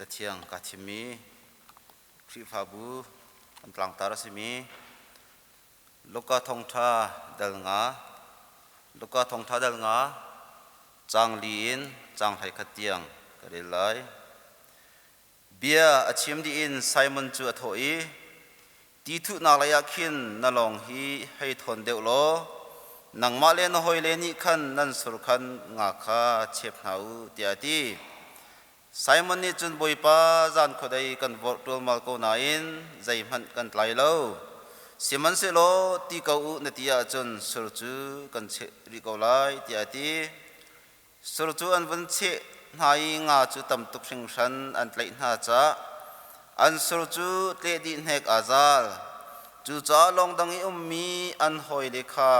Cathiang kaa thimmi Khrihfabu kan tlangtar a simi Luka thawngṭha dal nga, Luka thawngṭha dal nga, caang li in caang 11 tiang ka rel lai. Bia a chim dih in Simon cu a thawh i, Ti thuhnak lei ah khin na lawng hi hei thawn deuh law nangmah le na hawile nih khan nan sur khan nga kha chep hna u, tiah a ti. Simon nih cun Bawipa zan khuadei kan vorh ṭualmal ko nain zeihmanh kan tlai lo. Sihmanhsehlaw ti ko u na ti ahcun sur cu kan cheh rih ko lai, tiah a ti. Sur cu an vun cheh hna i nga cu tam tuk hringhran an tlaih hna caah an sur cu tleh dih hnek aa zal. Cucaah lawng dang i ummi an hawile kha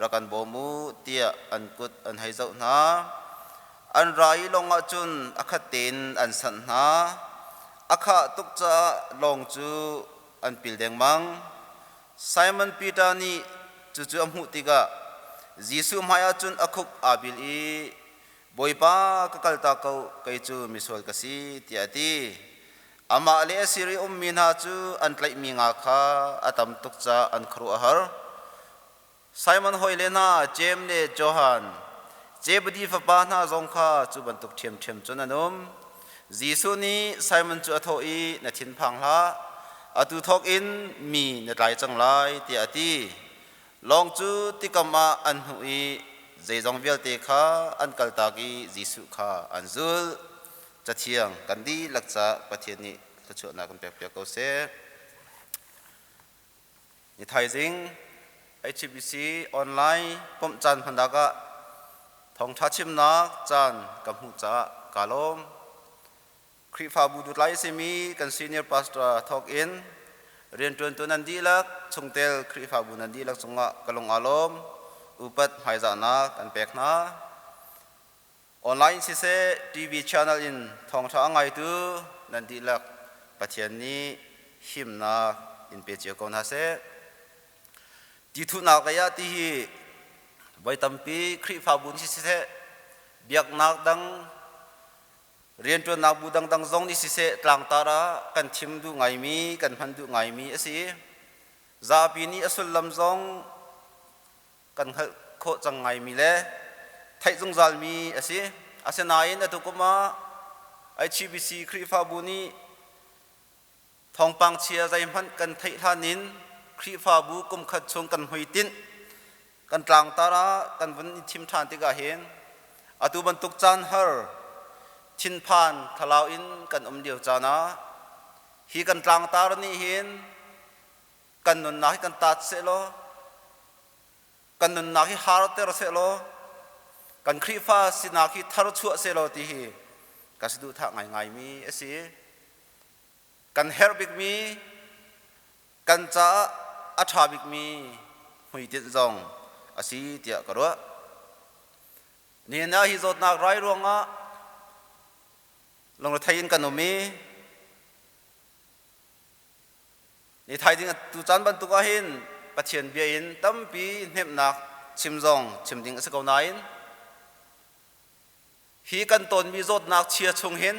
rak kan bawm u tiah an kut an hei zoh hna. An ra i lawng ah cun a khat tein an sanh hna. A khah tuk caah lawng cu an pil dengmang. Simon Peter nih cucu a hmuh tikah Jesuh hmaiah cun a khuk aa bil i, Bawipa, ka kaltak ko, kei cu misual ka si, tiah a ti. Amah le a sir i ummi hna cu an tlaihmi nga kha a tam tuk caah an khuaruah a har. Simon hawile hna Jeim le Johan, Zebedi fapa hna zong kha cu bantuk ṭhiamṭhiam cun an um. Jesuh nih Simon cu a thawh i, Na thinphang hlah, atu thawk in mi na tlai cang lai, tiah a ti. Lawng cu tikam ah an hnuh i zeizong vialte kha an kaltak i Jesuh kha an zulh. Cathiang kan dihlak caah Pathian nih thluachuahnak kan pekpiak ko seh. Ni thaizing HBC online pumh caan hmannak ah thawngṭha chimnak caan ka hmuh caah kaa lawm. Khrihfabu dutlai a simi kan senior pastor thawk in rianṭuantu nan dihlak, chungtel Khrihfabu nan dihlak cungah ka lung aa lawm. Upat hmaizahnak kan pek hna. Online siseh TV channel in thawngṭha a ngaitu nan dihlak Pathian nih himnak in pe cio ko hna seh. Ti thuhnak lei ah ti hi voi tampi Khrihfabu nih siseh biaknak dang rianṭuannak bu dangdang zong nih siseh tlangtar ah kan thim duh ngaimi kan hman duh ngaimi a si. Zapi nih a sullam zong kan hngalh khawh cang ngaimi le theih zungzalmi a si. Asinain atu kum ah HCBC Khrihfabu nih thawngpang chia zeihmanh kan theih hlan in Khrihfabu kum khat chung kan hmuitinh kan tlangtar ah kan vun i thim ṭhan tikah hin atu bantuk caan har thinphan thlalau in kan um lio caan ah hi kan tlangtar nih hin kan nunnak hi kan taat sehlaw kan nunnak hi harter sehlaw kan Khrihfa sinak hi tharchuah sehlaw ti hi ka saduhthah ngaingaimi a si. Kan herh bikmi kan caah a ṭha bikmi hmuitinh zong a si tiah ka ruah. Nihin ah hi zawtnak rai ruangah lungrethei in kan um i Ni thaizing tu caan bantuk ah hin Pathian bia in tampi hnemhnak chim zong chim ding a si ko nain hi kan tawnmi zawtnak chia chung hin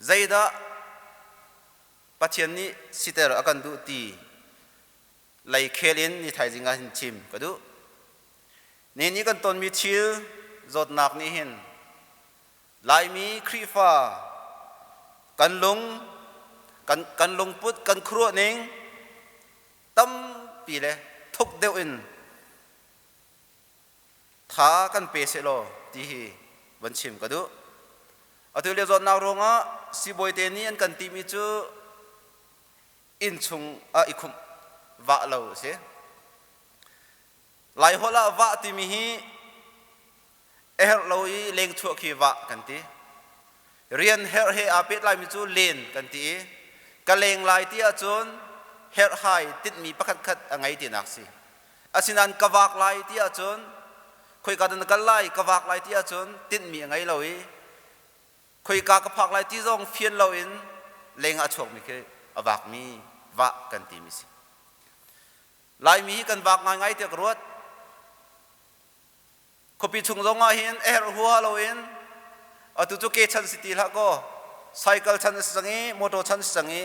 zeidah Pathian nih siter a kan duh ti lei khel in ni thaizing ah hin chim ka duh. Ni nih kan tonmi thil zawtnak nih hin Laimi Khrihfa kan lung kan lungput kan khuaruah ning tampi le thuk deuh in tha kan pe sehlaw ti hi van chim ka duh. Atu lio zawtnak ruangah siibawi te nih an kan timi cu inn chung ah i khumh vah lo a si. Laiholh ah vah timi hi a herh lo i leng chuah khi vah kan ti. Rian herh he aa pehtlaimi cu len kan ti i ka leng lai ti ahcun herhhai tinhmi pakhatkhat a ngei tinak si. Asinain ka vak lai ti ahcun khoika dah na kal lai ka vak lai ti ahcun tinhmi a ngei lo i khoika ka phak lai ti zong fian loin leng ah a chuakmi khi a vakmi vah kan timi si. Laimi hi kan vak ngaingai tiah ka ruat. Khuapi chung zong ah hin a herh huaha loin atu cu ke chan si ti hlah kaw. Cycle chan a si cang i motor chan a si cang i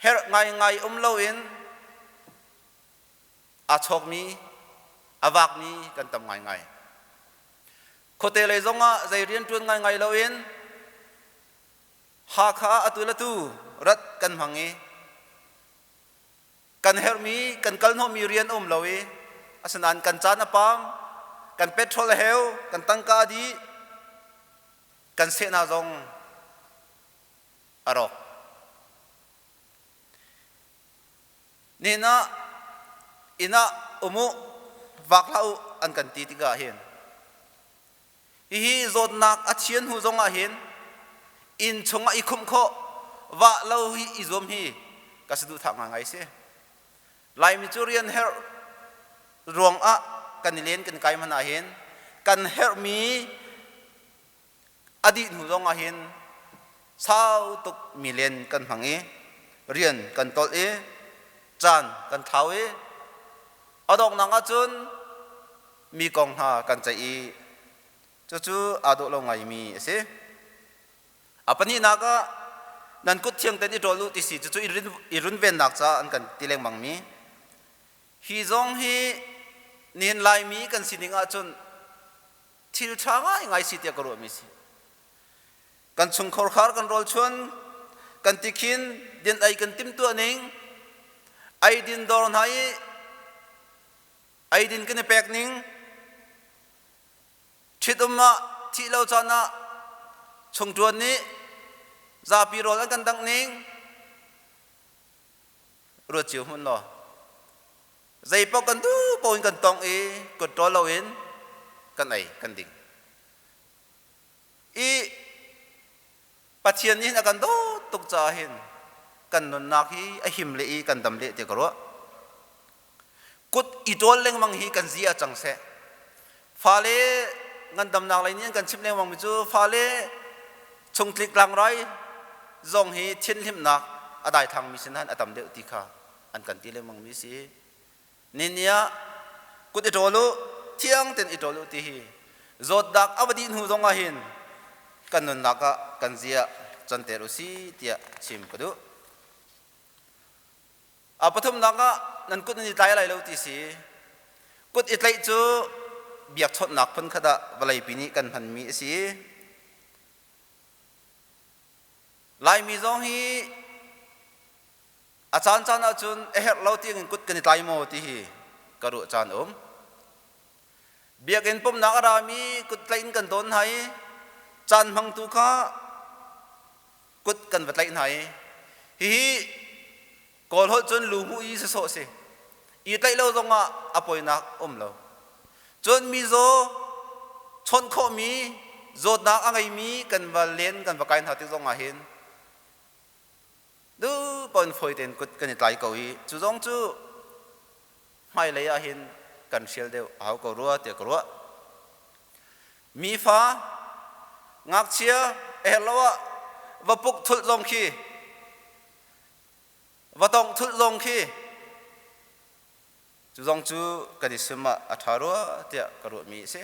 herh ngaingai um loin aa chawkmi, a vakmi kan tam ngaingai. Khuate lei zongah zei rianṭuan ngaingai loin Hakha ah atu le tu rat kan hmang i kan herhmi kan kal hnawhmi rian a um lo i asinain kan caan a pam, kan petrol a heu, kan tangka a dih, kan sehna zong a rawk. Nihin ah inn ah um u, vak hlah u an kan ti tikah hin hihi zawtnak a thian hnu zong ah hin inn chungah i khumh khawh vah lo hi i zuam hi ka saduhthah ngaingai si. Laimi cu rian herh ruangah kan i len kan kai hmanh ah hin kan herhmi a dih hnu zong ah hin sau tuk mi len kan hmang i rian kan tolh i caan kan thlau i a donghnak ahcun mi kong hna kan ceih i cucu aa dawh lo ngaimi a si. A pahnihnak ah nan kut thiang tein i ṭawl u ti si cucu i runvennak caah an kan ti lengmangmi. Hi zong hi nihin Laimi kan sining ahcun thil ṭha ngaingai si tiah ka ruahmi si. Kan chungkhar khar kan rawl chuan kan tikhin din ei kan timtuah ning eidin dawr hna i eidin kan i pek ning ṭhitum ah thih lo caan ah chungṭuan nih zapi rawl an kan dangh ning ruat cio hmun law zeipaoh kan duh paoh in kan tong i kut ṭawl loin kan ei kan ding i Pathian nih a kan dawt tuk caah hin kan nunnak hi a him le i kan dam leh ti ka ruah. Kut i ṭawl lengmang hi kan zi a cang seh. Fale ngandamnak lei nih an kan chimh lengmang mi cu fale chungtlik tlangrai zong hi thinhlimnak a daithlang mi sin han a tam deuh ti kha an kan ti lengmang mi si. Ni ah kut i ṭawl u, thiang tein i ṭawl u ti hi zawtnak a va dih hnu zong ah hin kan nunnak ah kan zia canter u si tiah chim ka duh. A pathumnak ah nan kut nan i tlai lai lo ti si. Kut i tlaih cu biakchawnhnak phunkhat ah vawleipi nih kan hmanmi a si. Laimi zong hi a caancaan ahcun a herh lo tiangin kut kan i tlai maw ti hi ka ruah caan um. Biakinn pumhnak a rami kut tlaih in kan dawn hna i caan hmangtu kha kut kan va tlaih hna i hihi Kawl holh cun lu hmuh i sasawh si. I tlaih lo zongah a poinak um lo. Cun mizaw chawnh khawhmi zawtnak a ngeimi kan va len kan va kai hna tik zongah hin duh paoh in fawi tein kut kan i tlai ko i cu zong cu hmailei ah hin kan hrial deuh a hau ko rua tiah ka ruah. Mi fa ngakchia a herh lo ah va puk thulh zong khi va tongh thulh zong khi cu zong cu kan i sum ah a ṭha rua tiah ka ruahmi a si.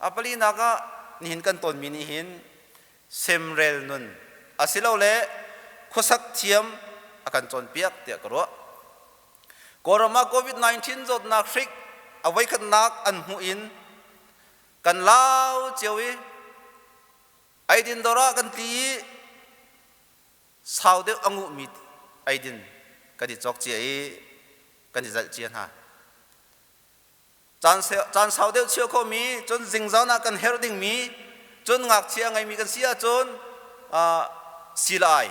A palinak ah nihin kan tawnmi nih hin semrel nun asilole khuasak thiam a kan cawnpiak tiah ka ruah. Kawlram ah COVID-19 zawtnak hrik a voikhatnak an hmuh in kan lau cio i eidin dawr ah kan tli i sau deuh a nguhmi eidin kan i cawk cia i kan i zalh cia hna. Caan sau deuh chia khomi cun zingzan ah kan herh dingmi cun ngakchia ngeimi kan si ahcun silai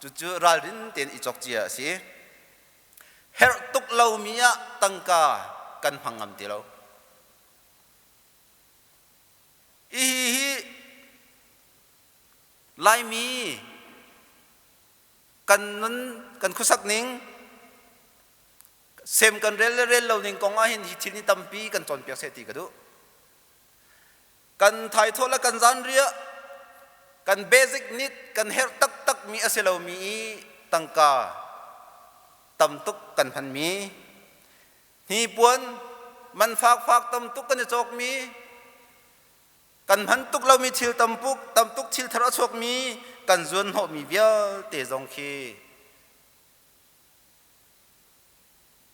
cucu ralrin tein i cawk cia a si. Herh tuk lomi ah tangka kan hmang ngam ti lo. Hihi Laimi kan nun kan khuasak ning Sem kan rel le rel lo ning kong ah hin hi thil ni tampi kan cawnpiak seh ti ka duh. Kan thaithawh le kan zanriah, kan basic need, kan herh taktak mi a si lomi i tangka tam tuk kan hmanmi, hnipuan man fakfak tam tuk kan i cawkmi, Kan hman tuk lomi thil tampuk tamtuk thil thar a chuakmi kan zuan hnawhmi vialte zong khi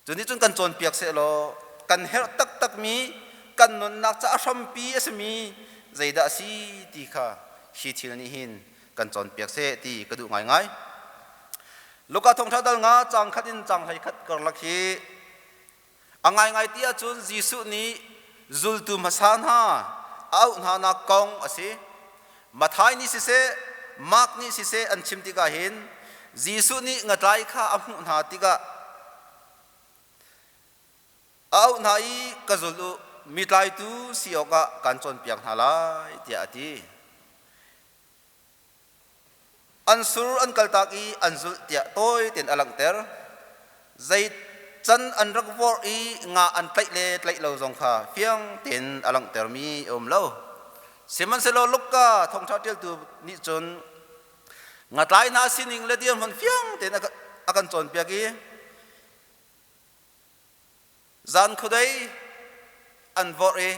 cu nih cun kan cawnpiak sehlaw kan herh taktakmi kan nunnak ca a hrampi a simi zeidah a si ti kha hi thil nih hin kan cawnpiak seh ti ka duh ngaingai. Luka thawngṭha dal nga caang khat in caang 11 karlak hi a ngaingai ti ahcun Jesuh nih zultu hmasa hna a auh hna nak kong a si. Matthai nih siseh, Mark nih siseh an chim tikah hin Jesuh nih ngatlai kha a hmuh hna tikah a auh hna i ka zul u, mi tlaitu si awkah kaan cawnpiak hna lai tiah a ti. An sur an kaltak i an zulh tiah tawi tein a langhter. Zei can an rak vorh i nga an tlaih le tlaih lo zong kha fiang tein a langhtermi a um lo. Sihmanhsehlaw Luka thawngṭha ṭialtu nih cun ngatlai hna sining le dirhmun fiang tein a kan cawnpiak i Zan khuadei an vorh i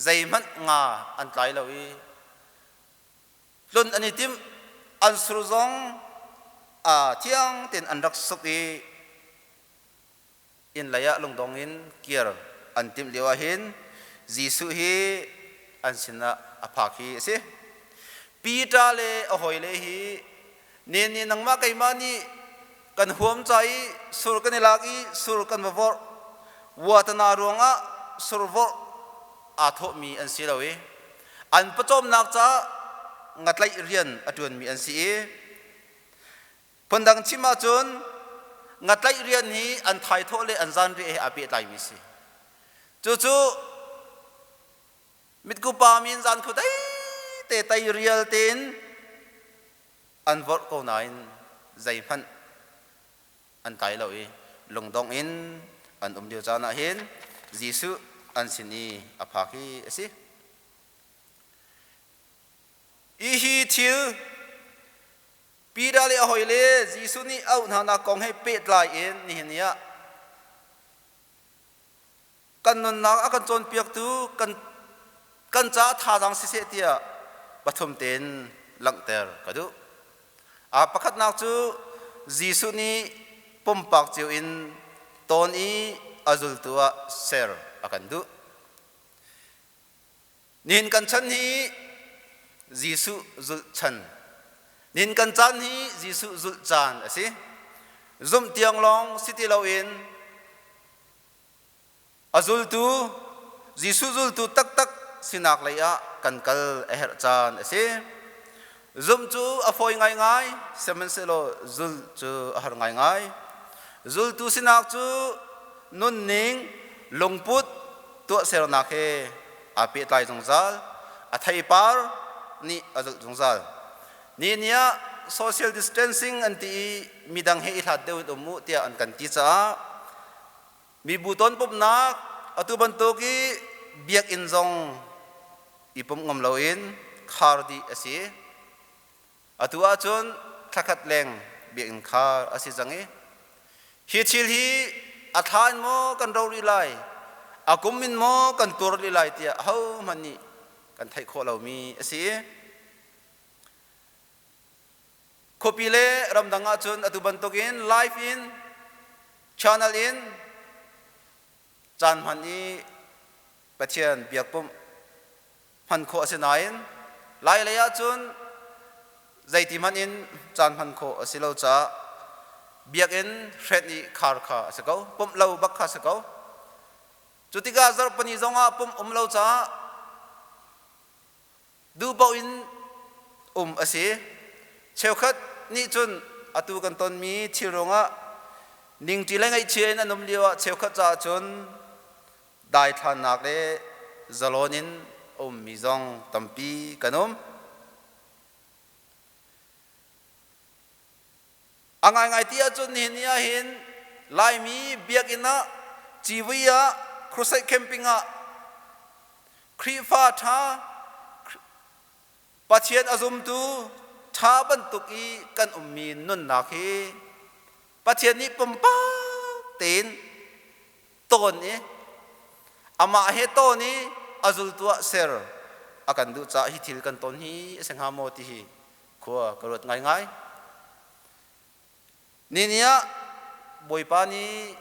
zeihmanh nga an tlai lo i tlun an i timh. An sur zong aa thiang tein an rak suk i inn lei ah lungdong in kir an timh lio ah hin Jesuh hi an sinah a phak hi a si. Peter le a hawile hi nen nih nangmah keimah nih kan huam ca i sur kan i lak i sur kan va vorh watana ruangah sur vorh aa thawhmi an si lo i an pawcawmnak caah ngatlaih rian a ṭuanmi an si i phundang chim ahcun ngatlaih rian hi an thaithawh le an zanriah he aa pehtlaimi si. Cucu mitku pa min zan khu dei te tei rial tein an vorh ko nain zeihmanh an tlai lo i lungdong in an um lio caan ah hin Jesuh an sin i a phak hi a si. Hi hi thil Peter le a hawile Jesuh nih auh hna nak kong he pehtlai in nihin ni ah kan nunnak a kan cawnpiaktu kan kan caah thazaang siseh tiah pathum tein langhter ka duh. A pakhatnak cu Jesuh nih pumpak cio in tawn i a zultu ah ser a kan duh. Nihin kan chan hi Jesuh zulh chan. Nihin kan caan hi Jesuh zulh caan a si. Zumh tiang lawng si ti loin A zultu, Jesuh zultu taktak sinak lei ah kan kal a herh caan a si. Zumh cu a fawi ngaingai, sihmanhsehlaw zulh cu a har ngaingai. Zultu sinak cu nunning, lungput, tuahsernak he aa pehtlai zungzal. A theipar nih a zulh zungzal. Ni ni ah social distancing an ti i midang he i hlat deuh in um u tiah an kan ti caah Mibu tonpumhnak atu bantuk i biakinn zong i pumh ngam loin khar dih a si. Atu ahcun thlakhat leng biakinn khar a si cang i hi thil hi a thla in maw kan ro rih lai, a kum in maw kan tur rih lai tiah ahohmanh nih kan theih khawh lomi a si. Khuapi le ramdang ahcun atu bantukin live in channel in caan hman i Pathian biakpumh hman khawh a si nain Lai lei ahcun zeiti hmanh in caan hman khawh a si lo caah biakinn hren i khar kha a si ko, pumh lo bak kha a si ko. Cu tikah zarhpini zongah pumh um lo caah duh paoh in um a si. Cheukhat nih cun atu kan tonmi thil ruangah ningṭi le ngaihchia in an um lio ah cheukhat caah cun daithlannak le zalawn in a ummi zong tampi kan um. A ngaingai ti ahcun nihin ni ahhin Laimi biakinn ah, civui ah, crusade camping ah Khrihfa ṭha, Pathian a zumtu ṭha bantuk i kan ummi nunnak hi Pathian nih pumpak tein tawn i amah he tawn i a zultu ah ser. a kan duh caah hi thil kan ton hi a si hnga maw ti hi khua ka ruat ngaingai. Ni ni ah Bawipa nih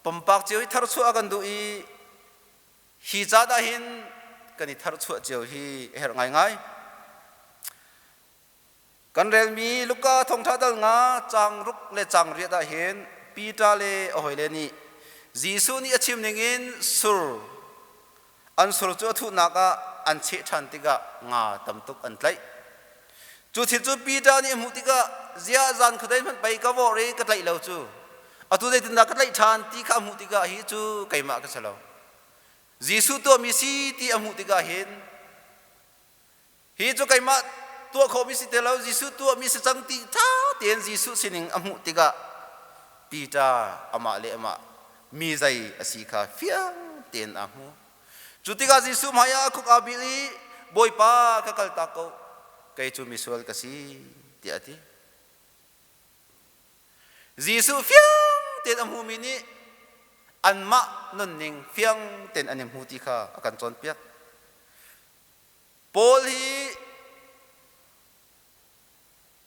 pumpak cio i tharchuah a kan duh i hi caan ah hin kan i tharchuah cio hi a herh ngaingai. Kan relmi Luka thawngṭha dal nga caang ruk le caang riat ah hin Peter le a hawile nih Jesuh nih a chim ningin sur an sur cu a thuhnak ah an cheh ṭhan tikah nga tam tuk an tlaih. Cu thil cu Peter nih a hmuh tikah ziah zan khuadei hmanh pei ka vawh i ka tlaih lo cu atu zeitindah ka tlaih ṭhan ti kha a hmuh tikah hi cu keimah ka si lo. Jesuh tuahmi si ti a hmuh tikah hin hi cu keimah tuah khawhmi si ti lo, Jesuh tuahmi si cang ti ṭha tein Jesuh sining a hmuh tikah Peter amah le amah mi zei a si kha fiang tein aa hmu. Cu tikah Jesuh hmaiah a khuk aa bil i, Bawipa, ka kaltak ko, kei cu misual ka si, tiah a ti. Jesuh fiang tein a hmumi nih anmah nunning fiang tein an i hmu ti kha a kan cawnpiak. Paul hi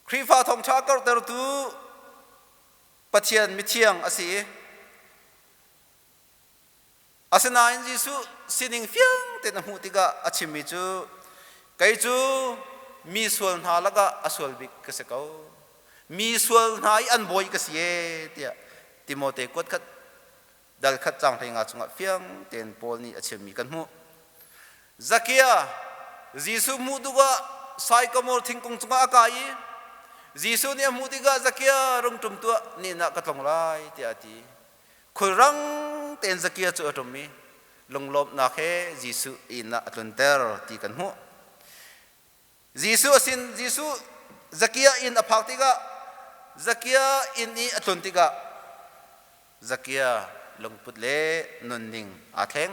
Khrihfa thawngṭha karhtertu Pathian mithiang a si i asinain Jesuh sining fiang tein a hmuh tikah a chimmi cu kei cu mi sual hna lakah a sual bik ka si ko, mi sual hna i an bawi ka si e tiah Timote kuat khat dal khat caang 15 chungah fiang tein Paul nih a chimmi kan hmuh. Zakia Jesuh hmuh duh ah saikamor thingkung cungah a kai i Jesuh nih a hmuh tikah, Zakia, rung ṭum tuah, nin ah ka tlong lai, tiah a ti. Khulrang tein Zakia cu a ṭum i lunglawmhnak he Jesuh inn ah a tlunter ti kan hmuh. Jesuh a sin Jesuh Zakia inn a phak tikah, Zakia inn i a tlun tikah Zakia lungput le nunning aa thleng.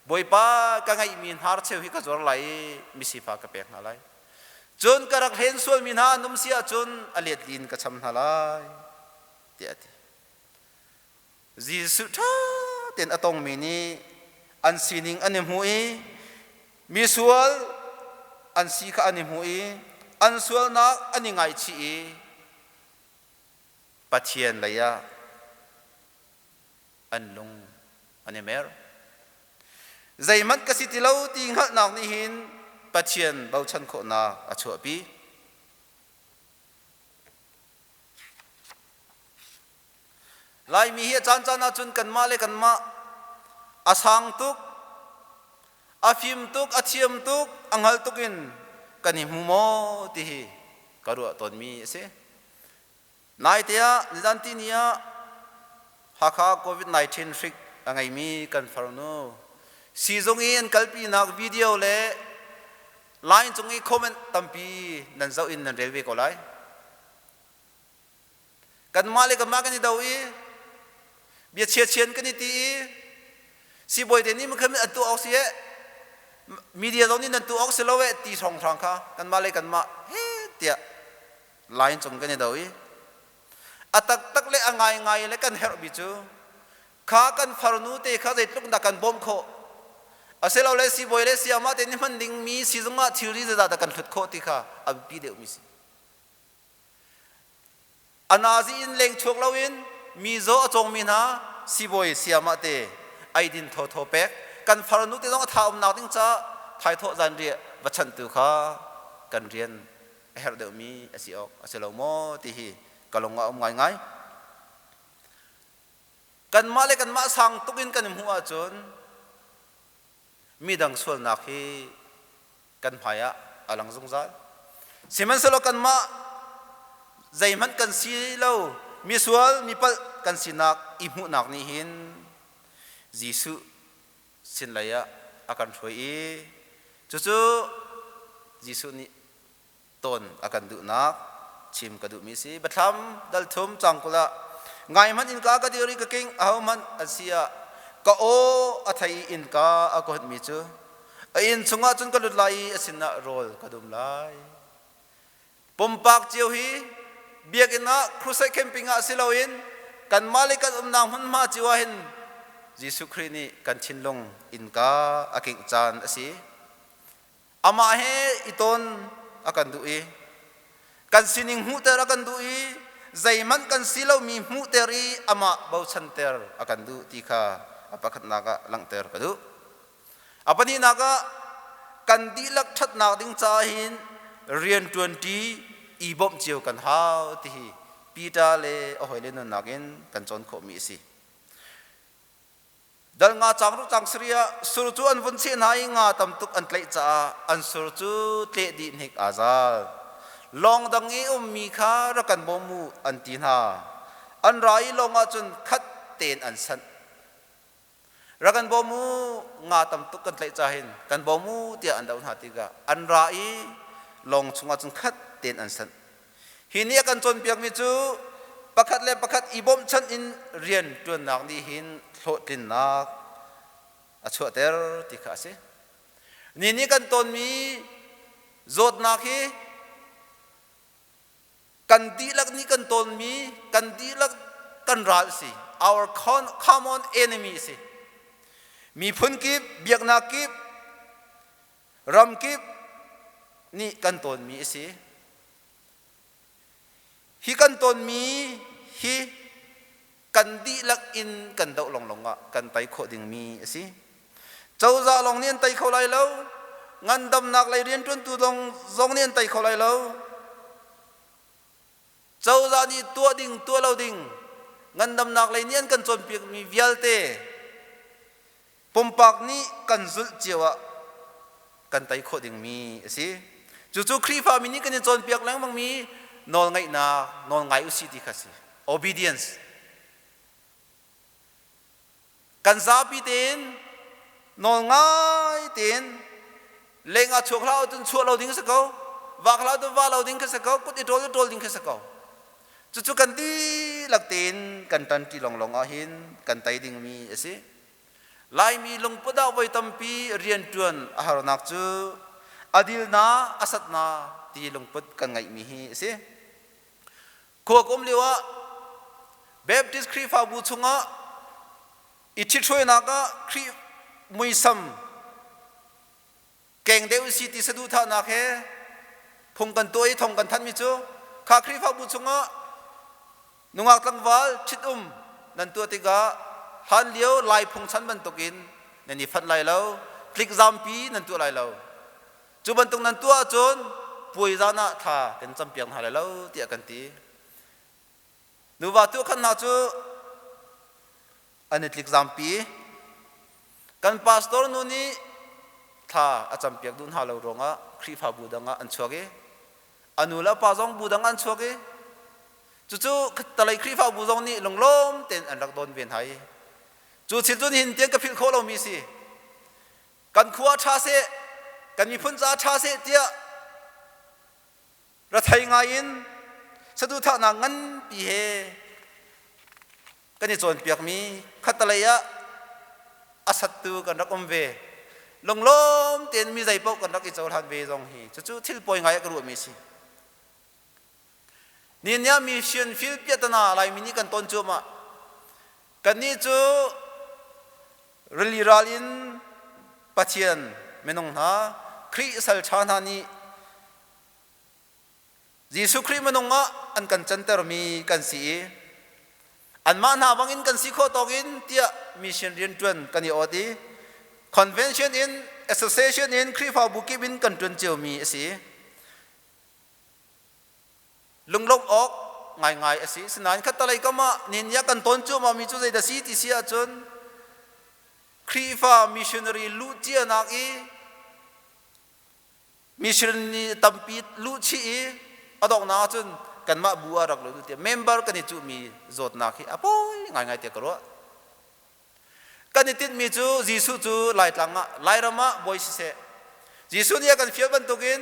Bawipa, ka ngeihmi hnarcheu hi ka zuar lai i misifa ka pek hna lai. Cun ka rak hlen sualmi hna an um si ahcun a let in ka cham hna lai, tiah a ti. Jesuh ṭha tein a tongmi nih an sining an i hmu i misual an si kha an i hmu i an sualnak an i ngaichih i Pathian lei ah an lung an i mer. Zeihmanh ka si ti lo ti hngalhnak nih hin Pathian bochan khawhnak a chuahpi. Laimi hi a caancaan ahcun kanmah le kanmah a sang tuk, a fim tuk, a thiam tuk, a hngal tuk in kan i hmu maw ti hi ka ruah tawnmi a si. Naite ah nizan tihni ah Hakha COVID-19 hrik a ngeimi kan farnu siizung i an kalpinak video le line cung i comment tampi nan zoh in nan rel ve ko lai. Kanmah le kanmah kan i do i bia chiachian kan i ti i sibawi te nih makhan an tuah awk si eh, media zong nih nan tuah awk si lo eh ti hrawnghrang kha kanmah le kanmah he tiah line cung kan i do i a taktak le a ngaingai le kan herhmi cu kha kan farnu te kha zeitluk dah kan bawmh khawh, asilole sibawi le siamah te nih hman dingmi sizung ah thilri zeizah dah kan hlut khawh ti kha a biapi deuhmi si. A nazi in leng chuak loin mi zaw a cawngmi hna sibawi siamah te eidin thawthaw pek, kan farnu te zong a tha umnak ding caah thaithawh zanriah va chanhtu kha kan rian a herh deuhmi a si awk a si lo maw ti hi ka lung ah a um ngaingai. Kanmah le kanmah sang tuk in kan i hmuh ahcun midang sualnak hi kan hmai ah a lang zungzal. Sihmanhsehlaw kanmah zeihmanh kan si lo, misual, mipalh kan sinak i hmuhnak nih hin Jesuh sin lei ah a kan hruai i cucu Jesuh nih tawn a kan duhnak chim ka duhmi si. Biathlam dal thum cang 20 ah, ngai hmanh, innka ka dir i ka king, ahohmanh an si ah ka aw a thei i innka a ka hunmi cu a inn chungah cun ka lut lai i a sinah rawl ka dum lai. Pumpak cio hi biakinn ah, crusade camping ah si loin kanmah le kan umnak hmunhma cio ah hin Jesuh Khrih nih kan thinlung innka a kingh caan a si. Amah he i ton a kan duh i kan sining hmuhter a kan duh i zeihmanh kan si lomi hmuhter i amah bochanter a kan duh ti kha a pakhatnak ah langhter ka duh. A pahnihnak ah kan dihlak ṭhatnak ding caah hin rian ṭuanṭi i bawmh cio kan hau ti hi Peter le a hawile nunnak in kan cawn khawhmi a si. Dal nga cang ruk cang sari ah sur cu an vun cheh hna i nga tam tuk an tlaih caah an sur cu tleh dih hnik aa zal. Lawng dang i ummi kha rak kan bawm u an ti hna. An ra i lawng ah cun khat tein an sanh. Rak kan bawm u, nga tam tuk kan tlaih cahin kan bawm u tiah an doh hna tikah an ra i lawng chungah cun khat tein an sanh. Hi nih a kan cawnpiakmi cu pakhat le pakhat i bawmhchanh in rian ṭuannak nih hin hlawhtlinnak a chuahter ti kha a si. Ni nih kan tawnmi zawtnak hi kan dihlak nih kan tawnmi kan dihlak kan ral a si. Our common enemy a si. Miphun kip, biaknak kip, ram kip nih kan tawnmi a si. Hi kan tawnmi hi kan dihlak in kan doh longlong ah kan tei khawh dingmi a si. Cozah lawng nih an tei kho lai lo, ngandamnak lei rianṭuantu zong nih an tei kho lai lo. Cozah nih tuah ding tuah lo ding ngandamnak lei nih an kan cawnpiakmi vialte pumpak nih kan zulh cio ah kan tei khawh dingmi a si. Cucu Khrihfami nih kan i cawnpiak lengmangmi nawlngaihnak, nawlngai usih ti kha a si. Obedience. Kan zapi tein nawlngai tein leng ah chuak hlah cun chuah lo ding a si ko. Vak hlah cun vah lo ding kha si ko. Kut i ṭawl i ṭawl ding kha si ko. Cucu kan dihlak tein kan ṭanṭi longlong ahhin kan tei dingmi a si. Laimi lungput ah voi tampi rianṭuan a harnak cu a dilna a satna ti lungput kan ngeihmi hi a si. Khua ka um lioah Baptist Khrihfabu chungah i ṭhithruainak ah Khrih muisam keng deuh si ti saduhthahnak he phung kan tuah i thong kan thanhmi cu kha Khrihfabu chungah nungak tlangval ṭhitum nan tuah tikah hlan lio Lai phungchan bantukin nan i fanh lai lo, tlikzampi nan tuah lai lo. Cu bantuk nan tuah ahcun puai zan ah thla kan campiak hna lai lo tiah kan ti. Nuva tuah khan hna cu an i tlikzampi. Kan pastor nu nih thla a campiak duh hna lo ruangah Khrihfabu dang ah an chuak i a nu le a pa zong bu dang ah an chuak i cucu talei Khrihfabu zong nih lunglawm tein an rak don ve hna i cu thil cu nihin tiang ka philh khawh lomi si. Kan khua ṭha seh, kan miphun caah ṭha seh tiah Rathei ngai in saduhthahnak nganpi he kan i cawnpiakmi khattalei ah a sattu kan rak um ve. Lunglawm tein mi zei paoh kan rak i cohlan ve zong hi cucu thil pawi ngai ah ka ruahmi a si. Nihin ni ah mission field piahtana Laimi nih kan ton cuahmah. Kannih cu rili ral in Pathian minung hna, Khrih salṭha hna nih Jesuh Khrih minung ah an kan cantermi kan si i anmah hna bangin kan si khawh tawk in tiah mission rianṭuan kan i awt i convention in association in Khrihfabu kip in kan ṭuan ciomi a si. Lunglawmh awk ngaingai a si. Sinain khattalei kam ah nihin ni ah kan tawn cuahmahmi cu zeidah si ti si ahcun Khrihfa missionary luh cianak i Missionary tampi luhchih i a donghnak ahcun kanmah bu ah rak lut u tiah member kan i cuhmi zawtnak hi a pawi ngaingai tiah ka ruah. Kan i tinhmi cu Jesuh cu Laitlang ah Lairam ah bawi siseh. Jesuh nih a kan fial bantukin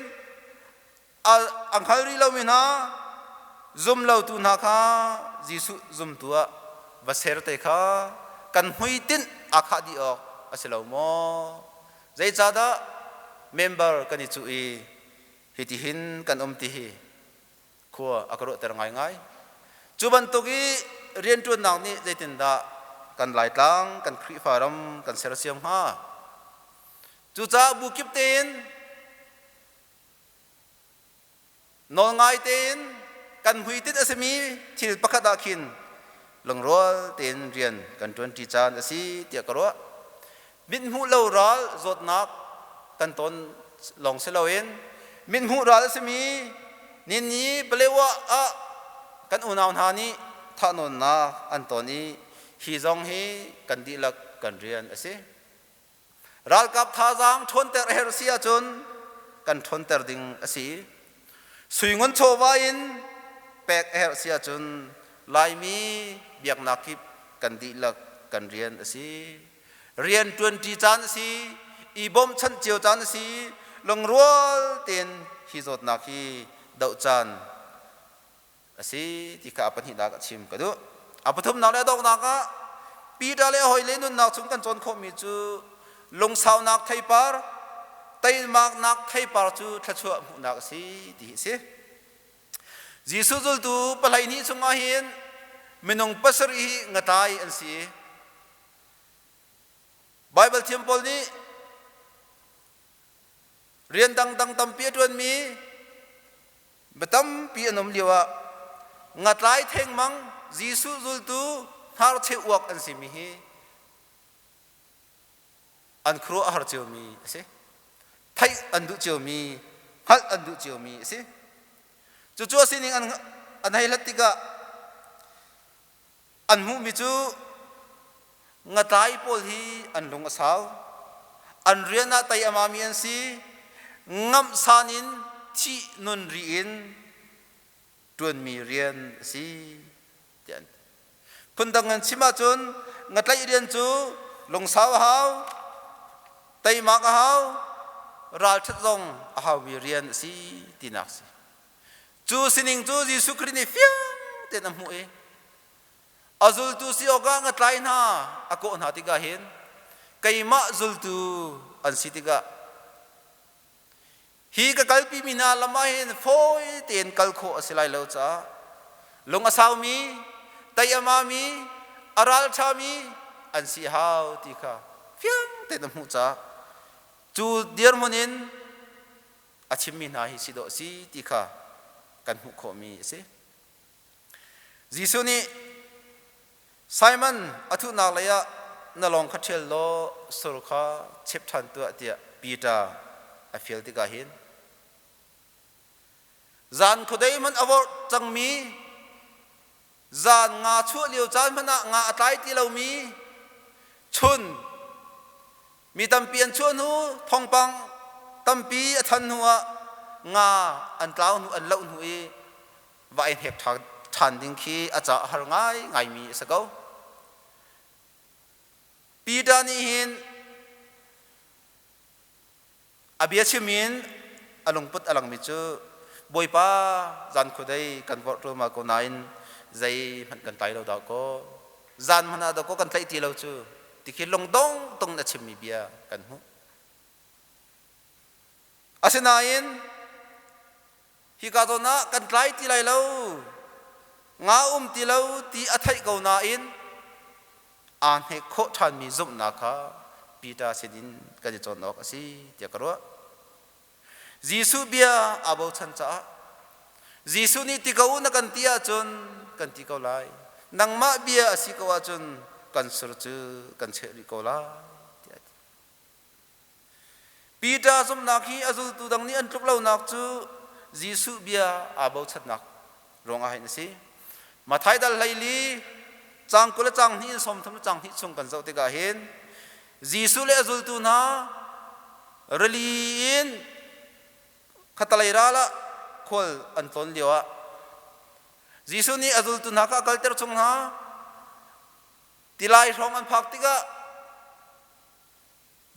a hngal rih lomi hna zum lotu hna kha Jesuh zumtu ah va ser te kha kan hmuitinh aa khah dih awk a si lo maw? Zeicahdah member kan i cuh i hitihin kan um ti hi khua a ka ruahter ngaingai. Cu bantuk i rianṭuannak nih zeitindah kan Laitlang, kan Khrihfa ram kan sersiam hnga? Cucaah bu kip tein Nawlngai tein kan hmuitinh a simi thil pakhat ah khin lungrual tein rian kan ṭuanṭi caan a si tiah ka ruah. Mithmuh lo ral zawtnak kan ton lawng si loin mithmuh ral a simi ninni Palewa ah kan unau hna nih thahnawnnak an ton i hi zong hi kan dihlak kan rian a si. Ralkap thazaang ṭhawnter a herh si ahcun kan ṭhawnter ding a si. Suingun chawva in pek a herh si ahcun Laimi biaknak kip kan dihlak kan rian a si. Rian ṭuanṭi caan a si, i bawmhchanh cio caan a si, lungrual tein hi zawtnak hi doh caan a si ti kha a pahnihnak a chim ka duh. A pathumnak le a donghnak ah Peter le a hawile nunnak chung kan cawn khawhmi cu lungsaunak theipar, teimaknak theipar cu thluachuah hmuhnak a si ti hi a si. Jesuh zultu 12 chungah hin minung pasarih hi ngatlai an si. Baibal thiam pawl nih rian dangdang tampi a ṭuanmi Bia tampi an um lioah ngatlai thengmang Jesuh zultu hnarcheu uak an simi hi an khuaruah a har ciomi a si. Theih an duh ciomi, hngalh an duh ciomi a si. Cucu a sining an hei hlat tikah an hmuhmi cu ngatlai pawl hi an lung a sau. An rian ah tei a mami an si. Ngamhsan in thih nun ri in ṭuanmi rian a si tiah an ti. Phundang in chim ahcun ngatlaih rian cu lungsau a hau, teimak a hau, ralṭhat zong a haumi rian a si tinak a si. Cu sining cu Jesuh Khrih nih fiang tein a hmuh i a zultu si awkah ngatlai hna a kawh hna tikah hin keimah zultu an si tikah hi ka kalpimi hna lam ah hin fawi tein kal khawh a si lai lo caah lung a saumi, tei a mami, a ralṭhami an si hau ti kha fiang tein a hmuh caah cu dirhmun in a chimmi hna hi si dawh a si ti kha kan hmuh khawhmi a si. Jesuh nih Simon a thuhnak lei ah na lawng kha ṭhial law sur kha chep ṭhan tuah tiah Peter a fial tikah hin zan khuadei hmanh a vorh cangmi zan nga chuah lio caan hmanh ah nga a tlai ti lomi chun Mi tampi an chuah hnu, thawngpang tampi a than hnu ah nga an tlau hnu, an loh hnu i va i hnek ṭhan ding khi a ca a har ngaingaimi a si ko. Peter nih hin a bia chim in a lungput a langmi cu Bawipa zan khuadei kan vorh ṭualmal ko nain zeihmanh kan tlai lo dah kaw zan hmanh ah dawkaw kan tlaih ti lo cu ti khi lungdong tung in a chimmi bia kan hmuh. Asinain hika zawn ah kan tlai ti lai lo, nga um ti lo ti a theih ko nain aa hnek khawh ṭhanmi zumhnak kha Peter sinin kan i cawn awk a si tiah ka ruah. Jesuh bia aa bochan caah Jesuh nih ti ko na kan ti ahcun kan ti ko lai. Nangmah bia a si ko ahcun kan sur cu kan cheh rih ko lai tiah a ti. Peter zumhnak hi a zultu dang nih an tluk lonak cu Jesuh bia aa bochannak ruangah hin a si. Matthai dal 14 caang 20 le caang hnih in 30 le caang hnih chung kan zoh tikah hin Jesuh le a zultu hna rili in khatalei ral ah khual an tlawn lioah Jesuh nih a zultu hna kha a kalter chung hna. Tilai hrawng an phak tikah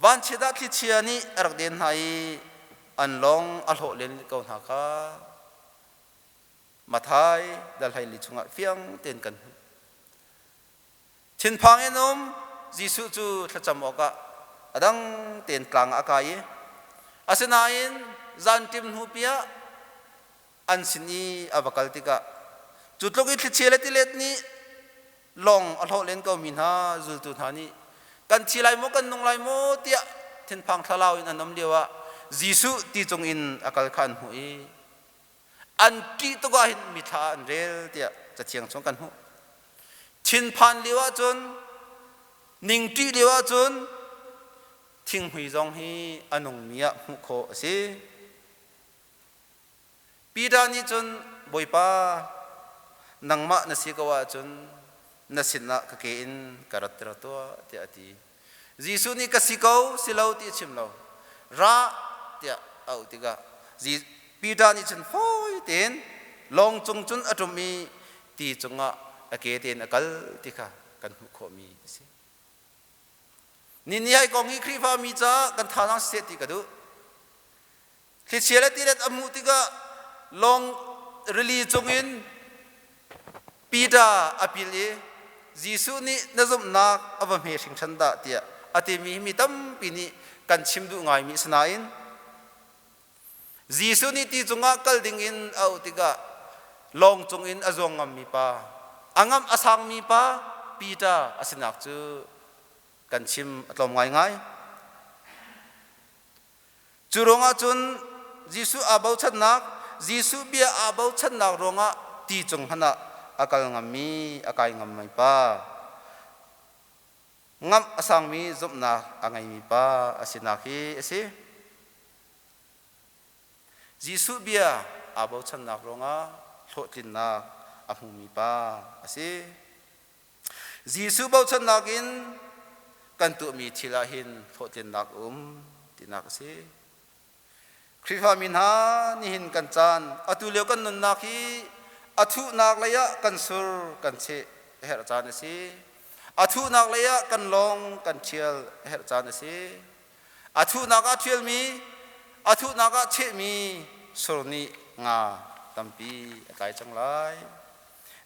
vanchiat ah thlichia nih a rak den hna i an lawng a hlawh len ko hna kha Matthai dal 14 chungah fiang tein kan hmuh. Thinphang in um Jesuh cu thlacam awkah a dang tein tlang ah a kai i asinain zanṭim hnu piah an sin i a va kal tikah cu tluk i thlichia le tilet nih lawng a hlawh len komi hna zultu hna nih kan thi lai maw kan nung lai maw tiah thinphang thlalau in an um lioah Jesuh ti cung in a kal kha an hmuh i An ṭih tuk ah hin mithla an rel tiah Cathiang chung kan hmuh. Thinphan lio ahcun, ningṭih lio ahcun thinghmui zong hi a nungmi ah hmuh khawh a si. Peter nih cun Bawipa, nangmah na si ko ahcun na sinah ka ke in ka ratter tuah tiah a ti. Jesuh nih ka si ko, si lo ti a chim lo. Ra tiah a auh tikah Peter nih cun fawi tein lawng cung cun a ṭum i ti cungah a ke tein a kal ti kha kan hmuh khawhmi a si. Ni ni hai kong hi Khrihfa mi caah kan thazaang siseh ti ka duh. Thlichia le tilet a hmuh tikah lawng rili cungin Peter a pil i Jesuh nih na zumhnak a va hme hringhran dah tiah a timi hi mi tampi nih kan chim duh ngaimi a si nain Jesuh nih ti cungah kal dingin a auh tikah lawng cungin a zuang ngammi pa, a ngamh a sangmi pa Peter a sinak cu kan chim a tlawm ngaingai. Cu ruangah cun Jesuh aa bochannak, Jesuh bia aa bochannak ruangah ti cung hmanh ah a kal ngammi, a kai ngammi pa, ngamh a sangmi zumhnak a ngeimi pa a sinak hi a si. Jesuh bia aa bochannak ruangah hlawhtlinnak a hmumi pa a si. Jesuh bochannak in kan tuahmi thil ah hin hlawhtlinnak a um tinak a si. Khrihfami hna, nihin kan caan, atu lio kan nunnak hi a thuhnak lei ah kan sur kan cheh a herh caan a si. A thuhnak lei ah kan lawng kan ṭhial a herh caan a si. A thuhnak ah ṭhialmi, a thuhnak ah chehmi sur nih nga tampi a tlai cang lai.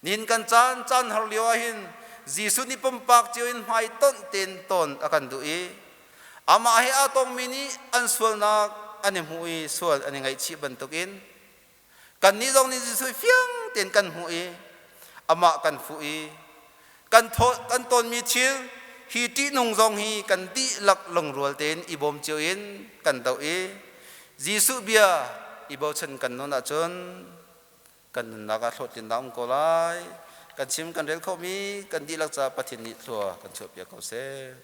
Nin kan caan caan har lio ahhin Jesuh nih pumpak cio in hmaitonh tein ton a kan duh i amah he aa tongmi nih an sualnak an i hmuh i sual an i ngaihchih bantukin kannih zong nih Jesuh fiang tein kan hmuh i amah kan fuh i kan kan tonmi thil hi ṭihnung zong hi kan dihlak lungrual tein i bawm cio in kan doh i Jesuh bia i bochan kan nun ahcun kan nunnak ah hlawhtlinnak um ko lai. Kan chim kan rel khomi kan dihlak caah Pathian nih thlua kan chuahpiak ko seh.